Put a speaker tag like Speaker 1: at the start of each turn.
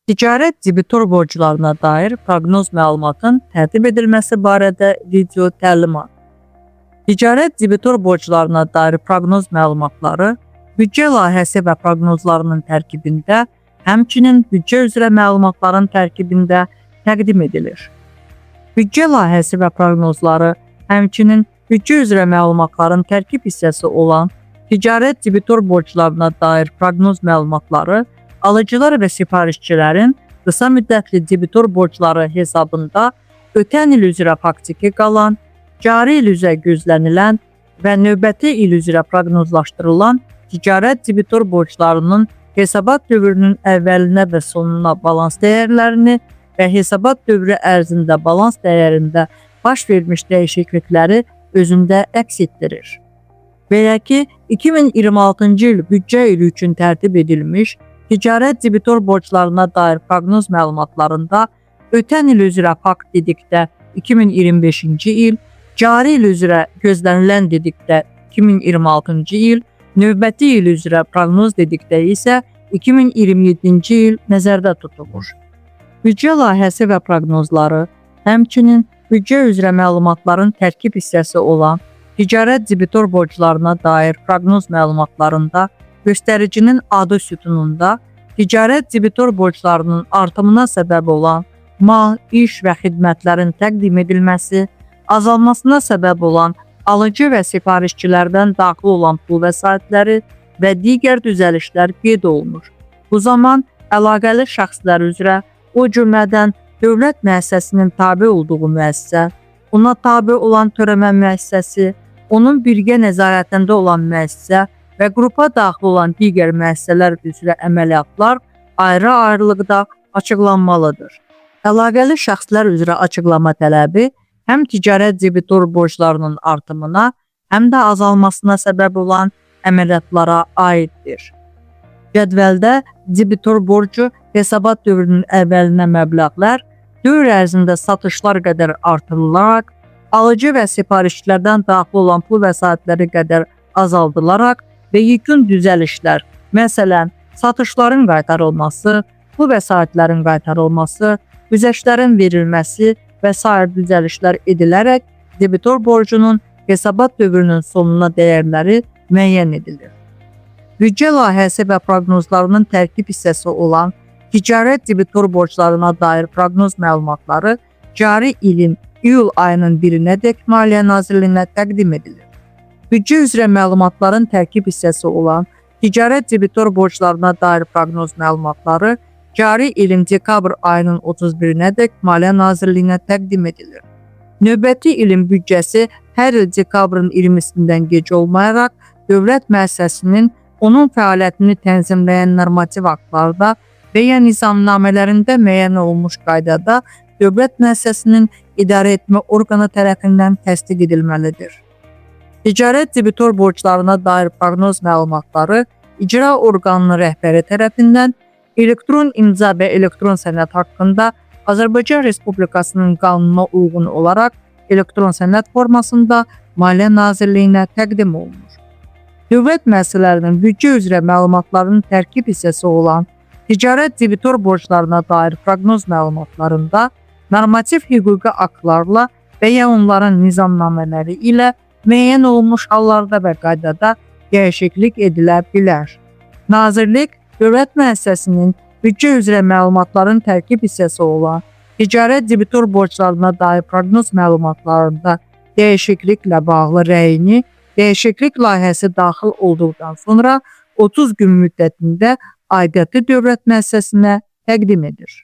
Speaker 1: Ticarət debitor borclarına dair proqnoz məlumatın tərtib edilməsi barədə video təlimat. Ticarət debitor borclarına dair proqnoz məlumatları büdcə layihəsi və proqnozlarının tərkibində, həmçinin büdcə üzrə məlumatların tərkibində təqdim edilir. Büdcə layihəsi və proqnozları, həmçinin büdcə üzrə məlumatların tərkib hissəsi olan ticarət debitor borclarına dair proqnoz məlumatları alıcılar və sifarişçilərin qısa müddətli debitor borcları hesabında ötən il üzrə faktiki qalan, cari il üzrə gözlənilən və növbəti il üzrə proqnozlaşdırılan ticarət debitor borclarının hesabat dövrünün əvvəlinə və sonuna balans dəyərlərini və hesabat dövrü ərzində balans dəyərində baş vermiş dəyişiklikləri özündə əks etdirir. Belə ki, 2026-cı il büdcə ili üçün tərtib edilmiş ticarət debitor borclarına dair proqnoz məlumatlarında ötən il üzrə fakt dedikdə 2025-ci il, cari il üzrə gözlənilən dedikdə 2026-cı il, növbəti il üzrə proqnoz dedikdə isə 2027-ci il nəzərdə tutulur. Büdcə layihəsi və proqnozları, həmçinin büdcə üzrə məlumatların tərkib hissəsi olan ticarət debitor borclarına dair proqnoz məlumatlarında göstəricinin adı sütununda ticarət debitor borclarının artımına səbəb olan mal, iş və xidmətlərin təqdim edilməsi, azalmasına səbəb olan alıcı və sifarişçilərdən daxil olan pul vəsaitləri və digər düzəlişlər qeyd olunur. Bu zaman əlaqəli şəxslər üzrə, o cümlədən dövlət müəssisəsinin tabe olduğu müəssisə, ona tabe olan törəmə müəssisəsi, onun birgə nəzarətində olan müəssisə və qrupa daxil olan digər müəssisələr üzrə əməliyyatlar ayrı-ayrılıqda açıqlanmalıdır. Əlaqəli şəxslər üzrə açıqlama tələbi həm ticarət debitor borclarının artımına, həm də azalmasına səbəb olan əməliyyatlara aiddir. Cədvəldə debitor borcu hesabat dövrünün əvvəlinə məbləğlər dövr ərzində satışlar qədər artırılaraq, alıcı və sifarişçilərdən daxil olan pul vəsaitləri qədər azaldılaraq və yekun düzəlişlər, məsələn, satışların qaytarılması, pul vəsaitlərin qaytarılması, güzəştlərin verilməsi və sair düzəlişlər edilərək debitor borcunun hesabat dövrünün sonuna dəyərləri müəyyən edilir. Büdcə layihəsi və proqnozlarının tərkib hissəsi olan ticarət debitor borclarına dair proqnoz məlumatları cari ilin iyul ayının 1-nədək Maliyyə Nazirliyinə təqdim edilir. Büdcə üzrə məlumatların tərkib hissəsi olan ticarət debitor borclarına dair proqnoz məlumatları cari ilin dekabr ayının 31-nədək Maliyyə Nazirliyinə təqdim edilir. Növbəti ilin büdcəsi hər il dekabrın 20-sindən gec olmayaraq dövlət müəssisəsinin onun fəaliyyətini tənzimləyən normativ aktlarda və ya nizamnamələrində müəyyən olunmuş qaydada dövlət müəssisəsinin idarə etmə orqanı tərəfindən təsdiq edilməlidir. Ticarət debitor borclarına dair proqnoz məlumatları icra orqanının rəhbəri tərəfindən elektron imza və elektron sənəd haqqında Azərbaycan Respublikasının qanununa uyğun olaraq elektron sənəd formasında Maliyyə Nazirliyinə təqdim olunur. Dövlət müəssisələrinin büdcə üzrə məlumatlarının tərkib hissəsi olan ticarət debitor borclarına dair proqnoz məlumatlarında normativ hüquqi aktlarla və ya onların nizamnamələri ilə müəyyən olunmuş hallarda və qaydada dəyişiklik edilə bilər. Nazirlik dövlət müəssisəsinin büdcə üzrə məlumatların tərkib hissəsi olan ticarət debitor borclarına dair proqnoz məlumatlarında dəyişikliklə bağlı rəyini dəyişiklik layihəsi daxil olduqdan sonra 30 gün müddətində aidiyyatı dövlət müəssisəsinə təqdim edir.